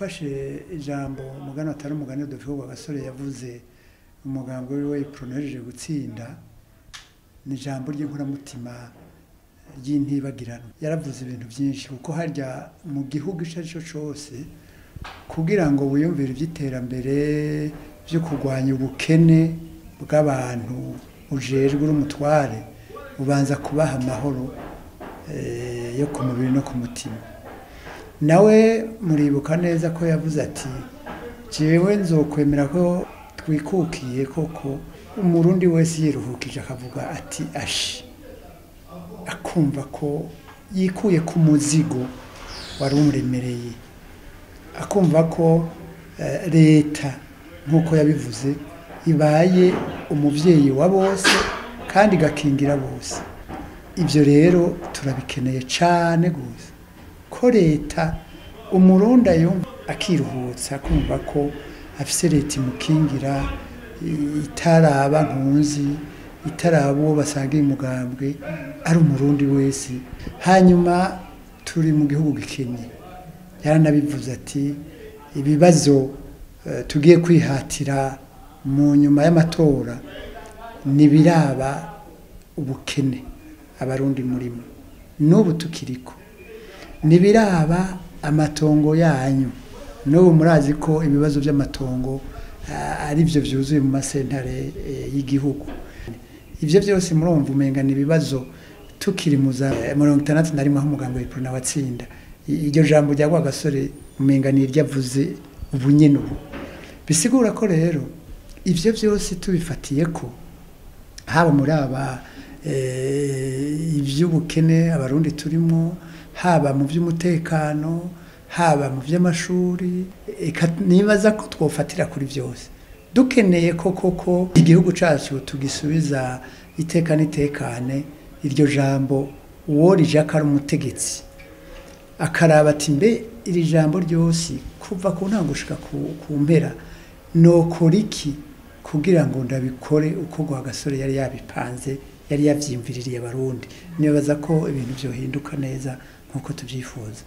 Ufashe ijambo umugani atari umugani Rudoviko Rwagasore yavuze, umugambi wiwe Uprona gutsinda, ni ijambo ry'inkoramutima ry'intibagirano. Yaravuze ibintu byinshi, kuko harya mu gihugu icyo ari cyo cyose kugira ngo wiyumvire iby'iterambere byo kurwanya ubukene bw'abantu ujejwe uri umutware, ubanza kubaha amahoro yo ku mubiri no ku mutima. Nawe muribuka neza ko yavuze ati jewe nzokwemera ko twikukiye koko umurundi wese yiruhukije akavuga ati ashi, akumva ko yikuye ku muzigo wari umuremereye, akumva ko leta nk'uko yabivuze ibaye umuvyeyi wa bose kandi igakingira bose. Ibyo rero turabikeneye cane gose, ko leta umurundi yumva akiruhutsa akumva ko afise leta imukingira, itaraba nkunzi, itaraba uwo basangiye umugambwe, ari umurundi wese. Hanyuma turi mu gihugu gikenye, yaranabivuze ati ibibazo tugiye kwihatira mu nyuma y'amatora nibiraba ubukene abarundi murimo n'ubu tukiriko, nibiraba amatongo yanyu n'ubu murazi ko ibibazo by'amatongo ari byo byuzuye mu masentare y'igihugu. Ivyo byose murumva umenga ni ibibazo tukiri mu za 61 aho umugambi w'Uprona watsinda. Iryo jambo rya Rwagasore umenga ni iryavuze ubu nyene ubu. Bisigura ko rero ivyo byose tubifatiye ko haba muri aba ivy'ubukene abarundi turimo, haba mu by'umutekano, haba mu by'amashuri, nibaza ko twofatira kuri byose. Dukeneye ko koko igihugu cacu tugisubiza iteka n'itekane. Iryo jambo uwo rijaka ari umutegetsi akaraba ati mbe iri jambo ryose kuva ku ntango gushika ku mpera nokora iki kugira ngo ndabikore uko Rwagasore yari yabipanze, yari yavyimviririye abarundi. Nibaza ko ibintu vyohinduka neza nkuko tuvyifuza.